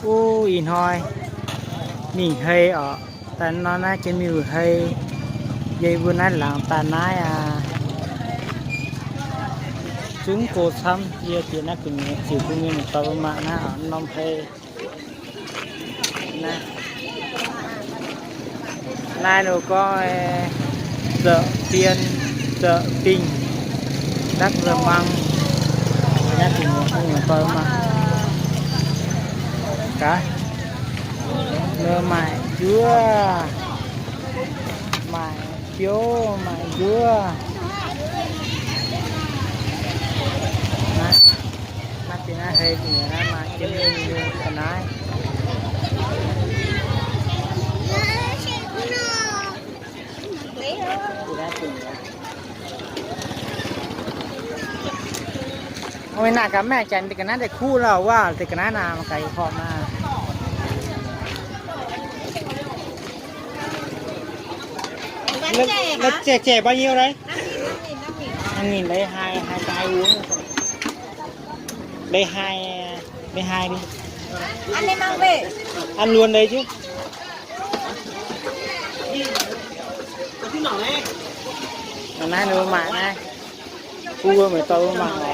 Uv, ih hnoi mingh hei orqc. Daaih nor naaiv jiex miuc hei. Yie mbuo naaiv laangz daaih naaiv aqv, zungv go camv. Yie jiex naaiv gu'nyuoz ziux bun mienh muoz-doic mangc naaiv norm hei. Naaiv nor gorngv, zoux dien, zoux dingh, ndakv nza'hmang. Naaiv gu'nyuoz bun mienh muoz-doic mangc. Gaax, maaih njuov, maaih biouv, maaih njuov. Naaiv, naaiv deix naaiv hei gu'nyuoz naaiv maaih jienv mienh ga'naaiv. Mv naaic gaax, mv janx deix ga'naaiv deix kuv lauh wuov, deix ga'naaiv naaic mangc gaax horpc naaic. La'jiex jiex bao nhiêu đấy? Năm nghìn đấy, hai, hai cái uống. Đây hai, đây hai đi. Ăn đi mang về. Ăn luôn đây chứ. Naaiv ninh mbuo maaih naaiv, bun mbuo muoz-doic mbuo mangc oc.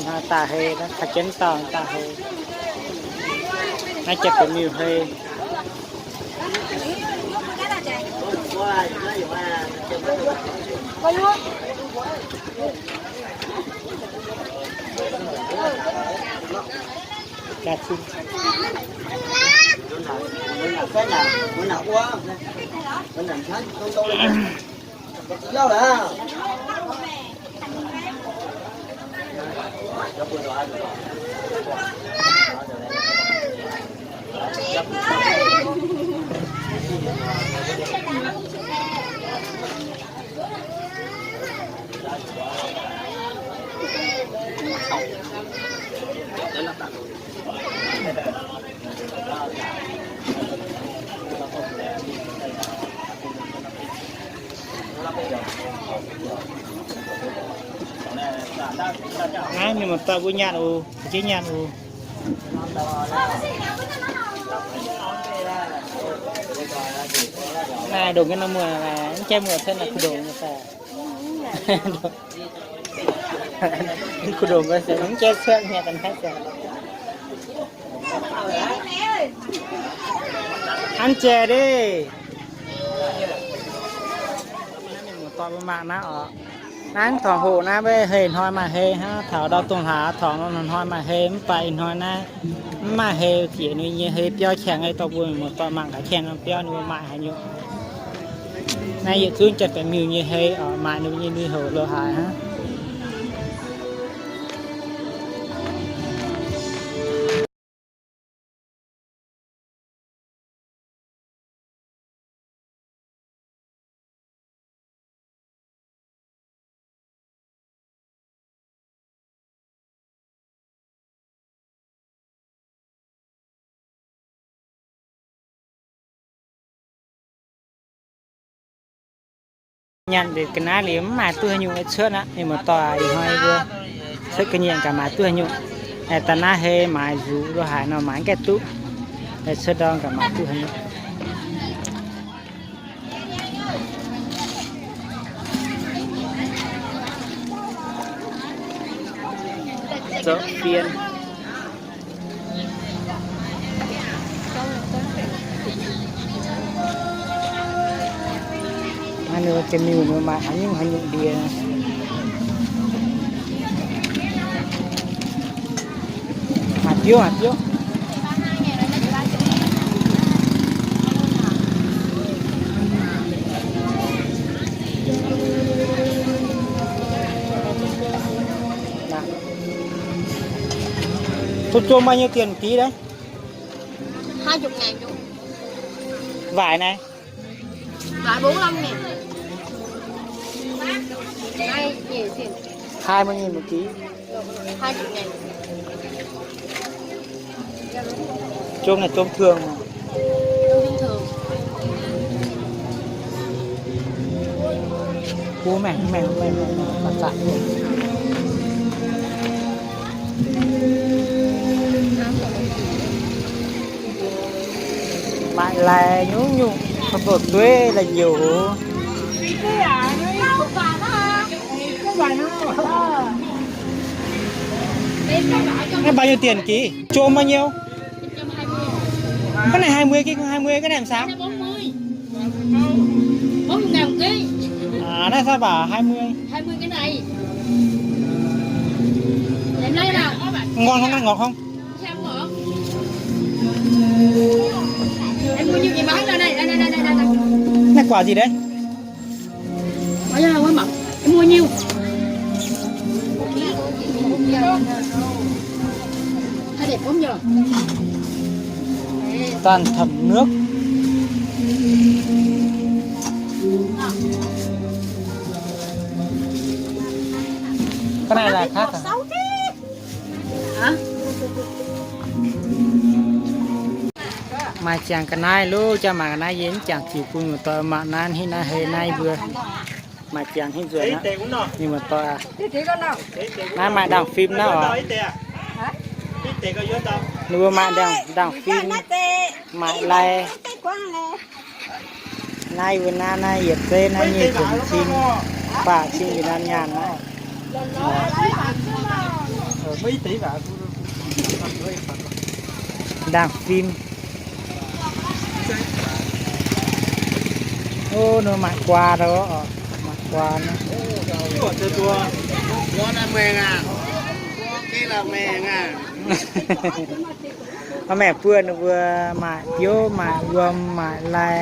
Naaiv taux hei, naaiv taux jienv dauh taux hei. Naaiv jiex benx miuc hei. Naaiv mienh muoz-doic mbuo nyanc oc, jienv nyanc oc. Naaiv ndongc nyei nor muoz, mv jai muoz cuotv naaiv kuh ndongc nyei daaih. Kuh ndongc se mv jai cuotv nyei daaih naaiv se. An jai deix. Mienh muoz-doic mbuo mangc naaiv oc. Naaiv tongx hoqc naaiv mbuo hei hnoi maaih hei hnangv, taux ndau dongh hlaax tongx nor hnoi maaih hei, mv baac ih hnoi naaiv mv maaih hei. Jiex ninh nyei hei biauv qangx, dorh mbuo mienh muoz-doic mangc gaax qangx norm biauv ninh mbuo maaih haaix nyungc. Naaiv yietc zungv jiex benx miuc nyei hei oc, maaih ninh mbuo nyei lui-houx lo haaix hnangv. Nyanc ndeic ga'naaiv liuz mv maaih duqv haaix nyungc cuotv aqv. Mienh muoz-doic aac, ih hnoi mbuo cuotv ga'nyiec gaax maaiz duqv haaix nyungc. Daaih naaiv hei maaiz nzuqc lo haaix nor maaiz mv gaengh duqv. Cuotv ndorm gaax maaiz duqv haaix nyungc. Zoux fien. Naaiv ninh mbuo jiex miuc ninh mbuo maaih haaix nyungc haaix nyungc ndie. Maaih biouv, maaih biouv. Naaiv, zuqc zuov bao nhiêu tiền một ký đấy? Hai chục ngàn chú. Vải này. Vải bốn lăm nè. Hai mươi nghìn một ký. Hai chục ngàn. Chuông này chuông thường mà. Chuông bình thường. Cú mèng, mèng, mèng, mèng, mèng, mèng, mèng. Maaih lai nyungc-nyungc, kaux zoux dueiv lai-youz. Naaiv bao nhiêu tiền ký? Chôm bao nhiêu? Cái này hai mươi, cái hai mươi, cái này làm sao? À, nó sao bảo hai mươi? Ngon không, ăn ngọt không? Này quả gì đấy? Toàn thẩm nước. Cái này là khác à? Maaih jangx ga'naaiv loh, jangx maaih ga'naaiv yie mv jangx ziux bun muoz-doic mangc naaiv, hitv naaiv hei naaiv mbuo. Maaih jangx hitv nzuonx aqv. Ninh muoz-doic aac. Naaiv maaih ndaangh fim naaiv oc. Ninh mbuo maaih ndaangh, ndaangh fim, maaih lai. Naaiv yie mbuo naaiv, naaiv yietc zeiv naaiv nyei zuonx cing, baac cing Việt Nam nyaanh naaiv. Ndaangh fim. Ov, ninh maaih guaa daaih oc, maaih guaa naaiv. Maiv maengh buonv ninh mbuo maaih biouv, maaih wuom, maaih lai,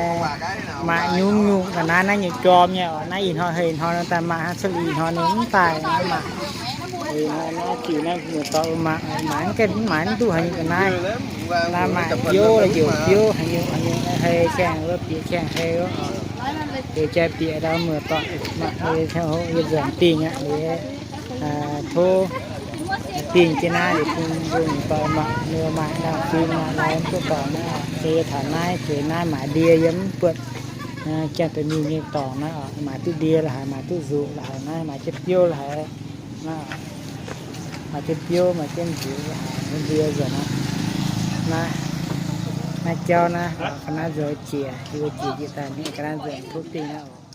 maaih nyungc-nyungc ga'naaiv, naaiv nyei jorm nyei oc. Naaiv ih hnoi hei ih hnoi nor daaih maaih hnangv, cuotv liuz ih hnoi ninh mv daaih naaiv maah. Ih hnoi naaiv ziux naaiv muoz-doic mangc, maaih mv gaengh mv maaih mv duqv haaix nyungc ga'naaiv. Naaiv maaih biouv, lai-youz biouv, haaix nyungc haaix nyungc hei, kaengh wuov bieqc kaengh hei wuov oc. Liuz jai bieqc ndau muoz-doic mangc, yie nzuonx dingh aqv. Liuz tov dingh jienv naaiv liuz bun mbuo muoz-doic mangc, ninh maaih ndaangh fim maaih lai mv duqv dorngc naaiv. Yie taux naaiv, zueiz naaiv maaiz ndie yiem mv buatc, janx-deic-mingh nyei dorngc naaiv oc. Maaiz duqv ndie la'haiz, maaiz duqv nzuqc la'haiz, naaiv maaiz jienv biouv la'haiz. Naaiv maaih jienv biouv, maaih jienv nzuqc la'haiz, ndie nzuonx aqv. Naaiv, naaiv jauv naaiv, ga'naaiv nzuonx jiex, yie jiex jiex daaih, ga'naaiv nzuonx tov dingh naaiv oc.